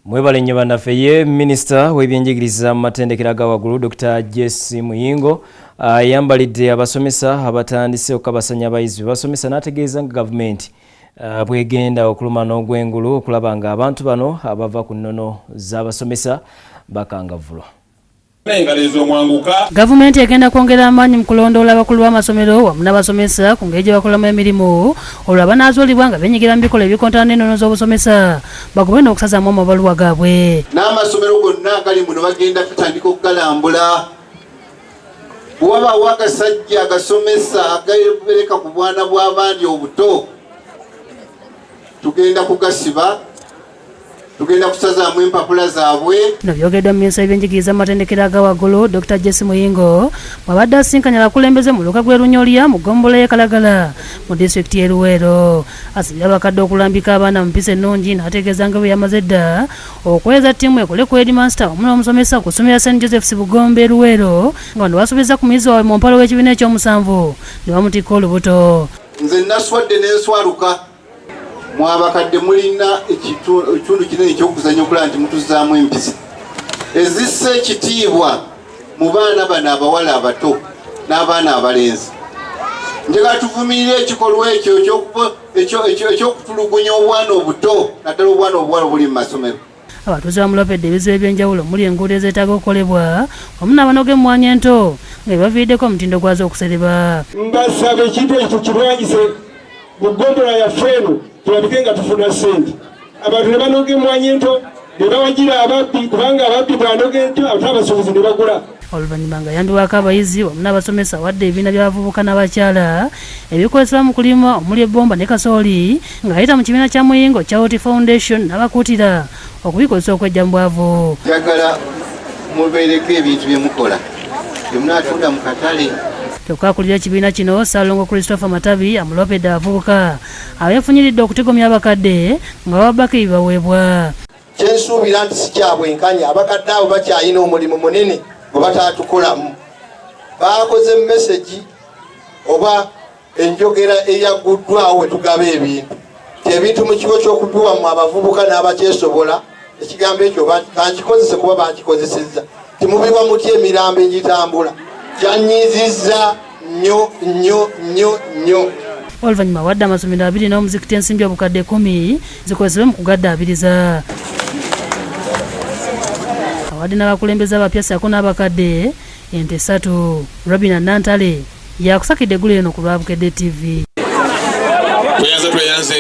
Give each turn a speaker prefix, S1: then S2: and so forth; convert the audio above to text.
S1: Mwebale nnyo bannaffe. Ye minisita w'ebyenjigiriza mu matendekero aga waggulu, Dr Jesse Muyingo, ayambalidde abasomesa abatandise okukabasanya abayizi be basomesa, n'ategeeza nga gavumenti bwegenda okuluma n'ogwengulu okulaba nga abantu bano abava ku nnono z'abasomesa bakangavvulwa.
S2: Gavumenti egenda kwongera amaanyi mu kulondoola abakulu b'amasomero wamu n'abasomesa ku ngeri gye bakolamu emirimu, olwo abanaazuulibwa nga benyigira mu bikolwa ebikontana n'ennono z'obusomesa bagobe n'okusazaamu amabaluwa gaabwe.
S3: N'amasomero gonna agali muno bagenda kutandika okugalambula. Bwe wabaawo agasajja agasomesa agabereka ku bwana bw'abandi obuto, tugenda kugasiba, tugenda kusazaamu empapula zaabwe.
S2: Bino byogeddwa minisita w'ebyenjigiriza mu matendekero aga waggulu, Dr Jesse Muyingo, bw'abadde asisinkanye abakulembeze mu luka gw'e Lunyolya mu ggombolola y'e Kalagala mu disitulikiti y'e Luweero. Asabye abakadde okulambika abaana mu mpisa ennungi, n'ategeeza nga bwe yamaze dda okuweereza ttiimu ekole ku headmaster wamu n'omusomesa ku ssomero lya St Joseph's Bugombe e Luweero, nga bano basuubizza ku muyizi waabwe mu mpalo w'ekibiina ekyomusanvu ne bamutikka olubuto.
S3: Nze naswadde n'enswaluka. Mwabakadde mulina ekitundu kinene ekyokuzanya okulaba nti mutuzaamu empisa ezissa ekitiibwa mu baana bano abawala abato n'abaana abalenzi. Njagala tuvumirire ekikolwa ekyo ekyokutulugunya obwana obuto, naddala obwana obuwala obuli mu masomero.
S2: Abatuuze bamulopedde ebizibu eby'enjawulo omuli enguudo ezeetaaga okukolebwa wamu n'abanoga emmwanyi ento nga bebaviiriddeko omutindo gwazo okusereba.
S4: Mbasaba ekintu ekyo tukirwanyise mu ggombolola yaffe eno, tulabike nga tufuna ssente. Abantu ne banoga emmwanyi ento ne bawagira ababbi, kubanga ababbi bwanoga ento ate abasuubuzi ne bagula.
S2: Oluvannyuma nga yambibwako abayizi wamu n'abasomesa, awadde ebibiina by'abavubuka n'abakyala ebikozesebwa mu kulima omuli ebbomba ne kasooli ng'ayita mu kibiina kya Muyingo Charity Foundation, n'abakuutira okubikozesa okwejja mu bwavu.
S3: Njagala mubeereko ebintu bye mukola bye munaatunda mu katale.
S2: Kyokka akulira ekibiina kino, Ssaalongo Christopher Matabi, amulopedde abavubuka abeefunyiridde okutigomya abakadde nga bababbako ebibaweebwa.
S3: Kyensuubira nti si kya bwenkanya, abakadde abo bakyalina omulimu munene gwe bataatukolamu. Baakoze mesegi oba enjogera eyagguddwawo we tugaba ebintu, ti ebintu mu kifo ky'okubiwamu abavubuka n'abakyesobola, ekigambo ekyo bankikozese kuba bankikozesezza, timubiwa mutya emirambo egitambula. Kyanyizizza nnyo nnyo nnyo nnyo.
S2: Oluvannyuma awadde amasomero 2 n'omuzikiti ensimbi obukadde 10 zikozesebwe mu kugaddaabiriza. Awadde n'abakulembeze abapya ssaako n'abakadde ente 3. Robina Nantale yakusakidde eggulo eno ku lwa Bukedde TV.
S5: Tweyanze, tweyanze.